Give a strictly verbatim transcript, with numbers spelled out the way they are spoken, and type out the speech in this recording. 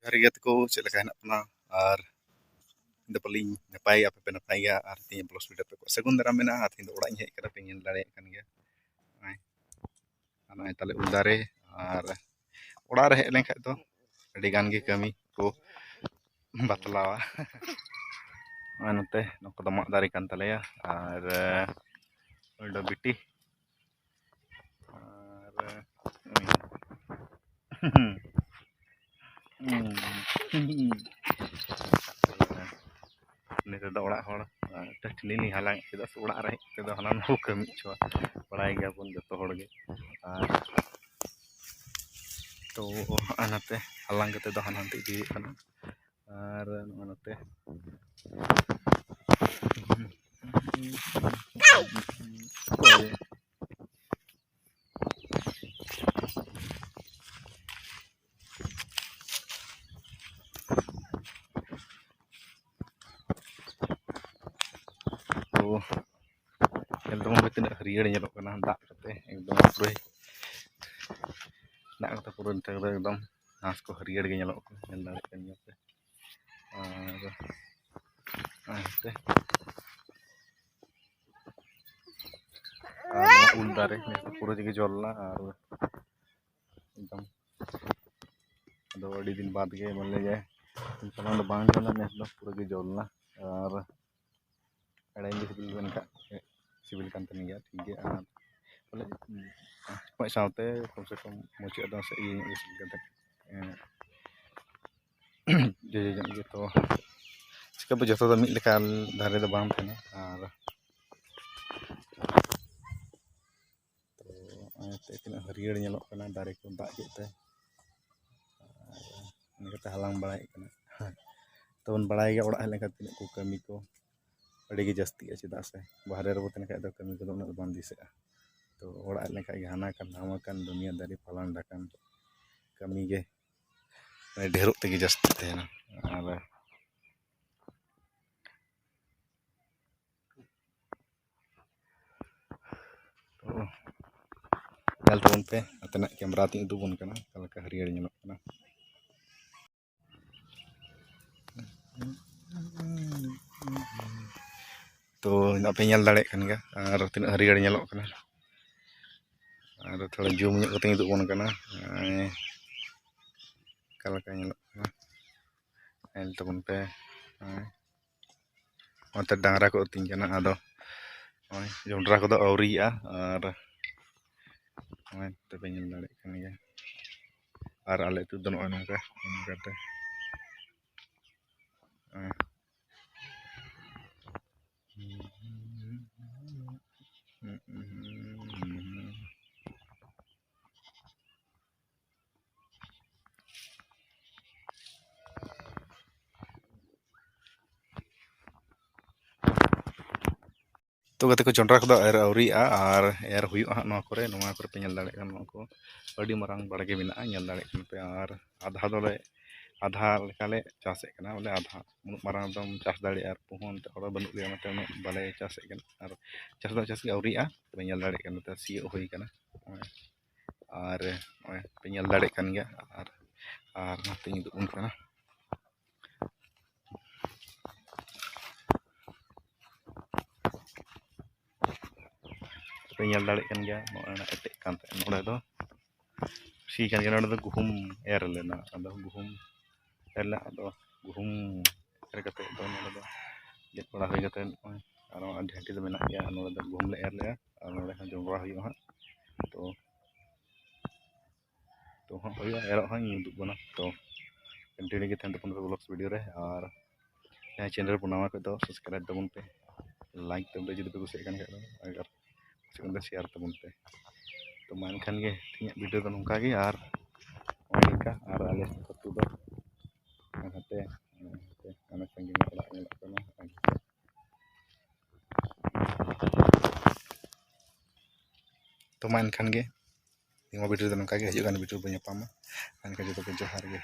ᱡᱚᱦᱟᱨ ᱜᱮ ᱜᱟᱛᱮ ᱠᱚ, ᱪᱮᱫ ᱞᱮᱠᱟ ᱦᱮᱱᱟᱜ ᱵᱚᱱᱟ? ᱟᱨ ᱤᱧ ᱫᱚ ᱯᱟᱞᱮᱧ ᱱᱟᱯᱟᱭ ᱜᱮᱭᱟ, ᱟᱯᱮ ᱯᱮ ᱱᱟᱯᱟᱭ ᱜᱮᱭᱟ᱾ ᱟᱨ ᱛᱮᱦᱮᱧ ᱵᱞᱚᱜ ᱥᱯᱤᱰ ᱟᱯᱮ ᱠᱚ ᱥᱟᱹᱜᱩᱱ ᱫᱟᱨᱟᱢ ᱢᱮᱱᱟᱜᱼᱟ᱾ ᱟᱨ ᱛᱮᱦᱮᱧ ᱫᱚ ᱚᱲᱟᱜ ᱤᱧ ᱦᱮᱡ ᱠᱟᱱᱟ, ᱯᱮ ᱧᱮᱞ ᱫᱟᱲᱮᱭᱟᱜ ᱠᱟᱱ ᱜᱮᱭᱟ᱾ ᱱᱚᱜᱼᱚᱭ ᱟᱨ ᱱᱚᱜᱼᱚᱭ ᱛᱟᱞᱮ ᱩᱞ ᱫᱟᱨᱮ, ᱟᱨ ᱚᱲᱟᱜ ᱨᱮ ᱦᱮᱡ ᱞᱮᱱᱠᱷᱟᱡ ᱫᱚ ᱟᱹᱰᱤ ᱜᱟᱱ ᱜᱮ ᱠᱟᱹᱢᱤ ᱠᱚ ᱵᱟᱛᱞᱟᱣᱟ᱾ ᱱᱚᱜᱼᱚᱭ ᱱᱚᱛᱮ ᱱᱚᱣᱟ ᱠᱚᱫᱚ ᱢᱟᱫ ᱫᱟᱨᱮ ᱠᱟᱱ ᱛᱟᱞᱮᱭᱟ, ᱟᱨ ᱩᱱᱤ ᱫᱚ ᱵᱤᱴᱤ, ᱟᱨ ᱱᱤᱛᱚᱜ ᱫᱚ ᱚᱲᱟᱜ ᱦᱚᱲ ᱴᱷᱟᱹᱴᱱᱤ ᱞᱤᱧ ᱦᱟᱞᱟᱝ ᱮᱫ, ᱪᱮᱫᱟᱜ ᱥᱮ ᱚᱲᱟᱜ ᱨᱮ ᱦᱮᱡ ᱠᱟᱛᱮ ᱫᱚ ᱦᱟᱱᱟ ᱱᱚᱣᱟ ᱠᱟᱹᱢᱤ ᱦᱚᱪᱚᱣᱟ, ᱵᱟᱲᱟᱭ ᱜᱮᱭᱟᱵᱚᱱ ᱡᱚᱛᱚ ᱦᱚᱲ ᱜᱮ᱾ ᱟᱨ ᱛᱚ ᱚᱱᱟᱛᱮ ᱦᱟᱞᱟᱝ ᱠᱟᱛᱮ ᱫᱚ ᱦᱟᱱᱟ ᱦᱟᱱᱛᱮ ᱤᱫᱤ ᱦᱩᱭᱩᱜ ᱠᱟᱱᱟ᱾ ᱟᱨ ᱱᱚᱜᱼᱚ ᱱᱚᱛᱮ ᱛᱚ ᱧᱮᱞ ᱛᱟᱵᱚᱱ ᱯᱮ ᱛᱤᱱᱟᱹᱜ ᱦᱟᱹᱨᱭᱟᱹᱲ ᱧᱮᱞᱚᱜ ᱠᱟᱱᱟ ᱫᱟᱜ ᱠᱟᱛᱮ, ᱮᱠᱫᱚᱢ ᱯᱩᱨᱟᱹ ᱫᱟᱜ ᱠᱟᱛᱮ ᱯᱩᱨᱟᱹ ᱱᱤᱛᱚᱜ ᱫᱚ ᱮᱠᱫᱚᱢ ᱜᱷᱟᱥ ᱠᱚ ᱦᱟᱹᱨᱭᱟᱹᱲ ᱜᱮ ᱧᱮᱞᱚᱜ ᱠᱟᱱᱟ, ᱧᱮᱞ ᱫᱟᱲᱮᱭᱟᱜ ᱠᱟᱱ ᱜᱮᱭᱟ ᱯᱮ᱾ ᱟᱨ ᱚᱱᱟᱛᱮ ᱟᱨ ᱱᱚᱣᱟ ᱩᱞ ᱫᱟᱨᱮ ᱱᱮᱥ ᱫᱚ ᱯᱩᱨᱟᱹ ᱛᱮᱜᱮ ᱡᱚ ᱞᱮᱱᱟ, ᱟᱨ ᱮᱠᱫᱚᱢ ᱟᱫᱚ ᱟᱹᱰᱤ ᱫᱤᱱ ᱵᱟᱫᱽ ᱜᱮ ᱢᱟᱱᱮ ᱡᱮ ᱥᱟᱱᱟᱢ ᱫᱚ ᱵᱟᱝ ᱡᱚ ᱞᱮᱱᱟ, ᱱᱮᱥ ᱫᱚ ᱯᱩᱨᱟᱹ ᱜᱮ ᱡᱚ ᱞᱮᱱᱟ᱾ ᱟᱨ ᱦᱮᱲᱮᱢ ᱜᱮ ᱥᱤᱵᱤᱞ ᱠᱟᱱ ᱠᱷᱟᱡ ᱥᱤᱵᱤᱞ ᱠᱟᱱ ᱛᱟᱦᱮᱱ ᱜᱮᱭᱟ, ᱴᱷᱤᱠ ᱜᱮᱭᱟ᱾ ᱟᱨ ᱵᱚᱞᱮ ᱚᱱᱟ ᱥᱟᱶᱛᱮ ᱠᱚᱢ ᱥᱮ ᱠᱚᱢ ᱢᱩᱪᱟᱹᱫ ᱫᱚ ᱥᱮ ᱤᱭᱟᱹ ᱧᱚᱜ ᱜᱮ ᱥᱤᱵᱤᱞ ᱠᱟᱱ ᱛᱟᱦᱮᱸᱫ, ᱮᱸ, ᱡᱚᱡᱚ ᱧᱚᱜ ᱜᱮ᱾ ᱛᱚ ᱪᱤᱠᱟᱹ ᱡᱚᱛᱚ ᱫᱚ ᱢᱤᱫ ᱞᱮᱠᱟ ᱫᱟᱨᱮ ᱫᱚ ᱵᱟᱝ ᱛᱟᱦᱮᱱᱟ᱾ ᱟᱨ ᱛᱚ ᱱᱚᱜᱼᱚᱭ ᱛᱤᱱᱟᱹᱜ ᱦᱟᱹᱨᱭᱟᱹᱲ ᱧᱮᱞᱚᱜ ᱠᱟᱱᱟ ᱫᱟᱨᱮ ᱠᱚ ᱫᱟᱜ ᱠᱮᱫ ᱛᱮ, ᱟᱨ ᱚᱱᱟ ᱠᱟᱛᱮ ᱦᱟᱞᱟᱝ ᱵᱟᱲᱟᱭᱮᱫ ᱠᱟᱱᱟ᱾ ᱛᱚᱵᱚᱱ ᱵᱟᱲᱟᱭ ᱜᱮᱭᱟ ᱚᱲᱟᱜ ᱦᱮᱡ ᱞᱮᱱᱠᱷᱟᱱ ᱛᱤᱱᱟᱹᱜ ᱠᱚ ᱠᱟᱹᱢᱤ ᱠᱚ ᱟᱹᱰᱤ ᱜᱮ ᱡᱟᱹᱥᱛᱤᱜᱼᱟ, ᱪᱮᱫᱟᱜ ᱥᱮ ᱵᱟᱦᱨᱮ ᱨᱮᱵᱚ ᱛᱟᱦᱮᱱ ᱠᱷᱟᱡ ᱫᱚ ᱠᱟᱹᱢᱤ ᱠᱚᱫᱚ ᱩᱱᱟᱹᱜ ᱫᱚ ᱵᱟᱝ ᱫᱤᱥᱟᱹᱜᱼᱟ᱾ ᱛᱚ ᱚᱲᱟᱜ ᱦᱮᱡ ᱞᱮᱱᱠᱷᱟᱡ ᱜᱮ ᱦᱟᱱᱟ ᱠᱟᱱ ᱱᱟᱣᱟ ᱠᱟᱱ ᱫᱩᱱᱤᱭᱟᱹ ᱫᱟᱨᱮ ᱯᱷᱟᱞᱟᱱ ᱰᱷᱟᱠᱟᱱ ᱠᱟᱹᱢᱤ ᱜᱮ ᱢᱟᱱᱮ ᱰᱷᱮᱨᱚᱜ ᱛᱮᱜᱮ ᱡᱟᱹᱥᱛᱤ ᱛᱟᱦᱮᱱᱟ᱾ ᱟᱨ ᱛᱚ ᱧᱮᱞ ᱛᱟᱵᱚᱱ ᱯᱮ, ᱱᱚᱛᱮᱱᱟᱜ ᱠᱮᱢᱨᱟ ᱛᱤᱧ ᱩᱫᱩᱜ ᱟᱵᱚᱱ ᱠᱟᱱᱟ ᱚᱠᱟ ᱞᱮᱠᱟ ᱦᱟᱹᱨᱭᱟᱹᱲ ᱧᱮᱞᱚᱜ ᱠᱟᱱᱟ᱾ ᱛᱚ ᱱᱚᱜᱼᱚᱭ ᱯᱮ ᱧᱮᱞ ᱫᱟᱲᱮᱭᱟᱜ ᱠᱟᱱ ᱜᱮᱭᱟ, ᱟᱨ ᱛᱤᱱᱟᱹᱜ ᱦᱟᱹᱨᱭᱟᱹᱲ ᱧᱮᱞᱚᱜ ᱠᱟᱱᱟ᱾ ᱟᱨ ᱛᱷᱚᱲᱟ ᱡᱩᱢ ᱧᱚᱜ ᱠᱟᱛᱮᱧ ᱩᱫᱩᱜ ᱟᱵᱚᱱ ᱠᱟᱱᱟ, ᱱᱚᱜᱼᱚᱭ ᱚᱠᱟ ᱞᱮᱠᱟ ᱧᱮᱞᱚᱜ ᱠᱟᱱᱟ, ᱧᱮᱞ ᱛᱟᱵᱚᱱ ᱯᱮ᱾ ᱱᱚᱜᱼᱚᱭ ᱚᱱᱛᱮ ᱰᱟᱝᱨᱟ ᱠᱚ ᱟᱹᱛᱤᱧ ᱠᱟᱱᱟ, ᱟᱫᱚ ᱱᱚᱜᱼᱚᱭ ᱡᱚᱱᱰᱨᱟ ᱠᱚᱫᱚ ᱟᱹᱣᱨᱤᱭᱟᱜᱼᱟ᱾ ᱟᱨ ᱱᱚᱜᱼᱚᱭ ᱱᱚᱛᱮ ᱯᱮ ᱧᱮᱞ ᱫᱟᱲᱮᱭᱟᱜ ᱠᱟᱱ ᱜᱮᱭᱟ, ᱟᱨ ᱟᱞᱮ ᱟᱹᱛᱩ ᱫᱚ ᱱᱚᱜᱼᱚᱭ ᱱᱚᱝᱠᱟ, ᱱᱚᱝᱠᱟᱛᱮ᱾ ᱱᱚᱜᱼᱚᱭ᱾ ᱛᱚ ᱜᱟᱛᱮ ᱠᱚ, ᱡᱚᱱᱰᱨᱟ ᱠᱚᱫᱚ ᱮᱨ ᱟᱹᱣᱨᱤᱭᱟᱜᱼᱟ, ᱟᱨ ᱮᱨ ᱦᱩᱭᱩᱜᱼᱟ ᱦᱟᱸᱜ ᱱᱚᱣᱟ ᱠᱚᱨᱮ᱾ ᱱᱚᱣᱟ ᱠᱚᱨᱮ ᱯᱮ ᱧᱮᱞ ᱫᱟᱲᱮᱭᱟᱜ ᱠᱟᱱᱟ, ᱱᱚᱣᱟ ᱠᱚ ᱟᱹᱰᱤ ᱢᱟᱨᱟᱝ ᱵᱟᱲᱜᱮ ᱢᱮᱱᱟᱜᱼᱟ, ᱧᱮᱞ ᱫᱟᱲᱮᱭᱟᱜ ᱠᱟᱱᱟ ᱯᱮ᱾ ᱟᱨ ᱟᱫᱷᱟ ᱫᱚᱞᱮ, ᱟᱫᱷᱟ ᱞᱮᱠᱟᱞᱮ ᱪᱟᱥᱮᱫ ᱠᱟᱱᱟ, ᱵᱚᱞᱮ ᱟᱫᱷᱟ, ᱩᱱᱟᱹᱜ ᱢᱟᱨᱟᱝ ᱫᱚᱢ ᱪᱟᱥ ᱫᱟᱲᱮᱭᱟᱜᱼᱟ, ᱟᱨ ᱯᱩ ᱦᱚᱸ ᱮᱱᱛᱮ ᱦᱚᱲ ᱵᱟᱹᱱᱩᱜ ᱞᱮᱭᱟ, ᱚᱱᱟᱛᱮ ᱩᱱᱟᱹᱜ ᱵᱟᱞᱮ ᱪᱟᱥᱮᱫ ᱠᱟᱱᱟ᱾ ᱟᱨ ᱪᱟᱥ ᱫᱚ ᱪᱟᱥ ᱜᱮ ᱟᱹᱣᱨᱤᱭᱟᱜᱼᱟ, ᱛᱚᱵᱮ ᱧᱮᱞ ᱫᱟᱲᱮᱭᱟᱜ ᱠᱟᱱᱟ, ᱱᱚᱛᱮ ᱥᱤᱭᱳᱜ ᱦᱩᱭ ᱠᱟᱱᱟ᱾ ᱟᱨ ᱱᱚᱜᱼᱚᱭ ᱯᱮ ᱧᱮᱞ ᱫᱟᱲᱮᱭᱟᱜ ᱠᱟᱱ ᱜᱮᱭᱟ, ᱟᱨ, ᱟᱨ ᱱᱚᱛᱮᱧ ᱩᱫᱩᱜ ᱟᱵᱚᱱ ᱠᱟᱱᱟ᱾ ᱯᱮ ᱧᱮᱞ ᱫᱟᱲᱮᱭᱟᱜ ᱠᱟᱱ ᱜᱮᱭᱟ, ᱱᱚᱜᱼᱚᱭ ᱚᱱᱟ ᱮᱴᱮᱫ ᱠᱟᱱ ᱛᱟᱦᱮᱸᱫ᱾ ᱱᱚᱰᱮ ᱫᱚ ᱥᱤ ᱠᱟᱱ ᱜᱮᱭᱟ, ᱱᱚᱰᱮ ᱫᱚ ᱜᱩᱦᱩᱢ ᱮᱨ ᱞᱮᱱᱟ, ᱟᱫᱚ ᱜᱩᱦᱩᱢ ᱮᱨ ᱞᱮᱱᱟ, ᱟᱫᱚ ᱜᱩᱦᱩᱢ ᱮᱨ ᱠᱟᱛᱮᱫ ᱫᱚ ᱱᱚᱰᱮ ᱫᱚ ᱜᱮᱫ ᱵᱟᱲᱟ ᱦᱩᱭ ᱠᱟᱛᱮᱫ ᱱᱚᱜᱼᱚᱭ ᱟᱨᱚ ᱟᱹᱰᱤ ᱦᱟᱹᱴᱤ ᱫᱚ ᱢᱮᱱᱟᱜ ᱜᱮᱭᱟ, ᱱᱚᱰᱮ ᱫᱚ ᱜᱩᱦᱩᱢ ᱞᱮ ᱮᱨ ᱞᱮᱜᱼᱟ, ᱟᱨ ᱱᱚᱰᱮ ᱦᱚᱸ ᱡᱚᱸᱰᱨᱟ ᱦᱩᱭᱩᱜᱼᱟ ᱦᱟᱸᱜ᱾ ᱛᱚ, ᱛᱚ ᱦᱟᱸᱜ ᱦᱩᱭᱩᱜᱼᱟ, ᱮᱨᱚᱜ ᱦᱟᱸᱜ ᱤᱧ ᱩᱫᱩᱜ ᱵᱚᱱᱟ᱾ ᱛᱚ continue ᱜᱮ ᱛᱟᱦᱮᱱ ᱛᱟᱵᱚᱱ ᱯᱮ vlogs video ᱨᱮ, ᱟᱨ ᱡᱟᱦᱟᱸᱭ channel ᱨᱮ ᱱᱟᱣᱟ ᱠᱷᱟᱡ ᱫᱚ subscribe ᱛᱟᱵᱚᱱ ᱯᱮ, like ᱛᱟᱵᱚᱱ ᱯᱮ ᱡᱩᱫᱤ ᱯᱮ ᱠᱩᱥᱤᱭᱟᱜ ᱠᱟᱱ ᱠᱷᱟᱡ ᱫᱚ, ᱟᱨ ᱠᱩᱥᱤᱭᱟᱜ ᱠᱟᱱ ᱠᱷᱟᱡ share ᱛᱟᱵᱚᱱ ᱯᱮ᱾ ᱛᱚ ᱢᱟ ᱮᱱᱠᱷᱟᱱ ᱜᱮ ᱛᱮᱦᱮᱧᱟᱜ video ᱫᱚ ᱱᱚᱝᱠᱟ ᱜᱮ, ᱟᱨ ᱱᱚᱜᱼᱚᱭ ᱱᱚᱝᱠᱟ, ᱟᱨ ᱟᱞᱮ ᱟᱹᱛᱩ ᱫᱚ ᱦᱟᱱᱛᱮ, ᱦᱟᱱᱛᱮ ᱦᱟᱱᱟ ᱥᱟᱺᱜᱤᱧ ᱚᱲᱟᱜ ᱧᱮᱞᱚᱜ ᱠᱟᱱᱟ᱾ ᱛᱚ ᱢᱟ ᱮᱱᱠᱷᱟᱱ ᱜᱮ ᱱᱚᱣᱟ video ᱫᱚ ᱱᱚᱝᱠᱟ ᱜᱮ, ᱦᱤᱡᱩᱜ ᱠᱟᱱ video ᱵᱚᱱ ᱧᱟᱯᱟᱢᱟ᱾ ᱮᱱᱠᱷᱟᱱ ᱡᱚᱛᱚ ᱠᱚ ᱡᱚᱦᱟᱨ ᱜᱮ᱾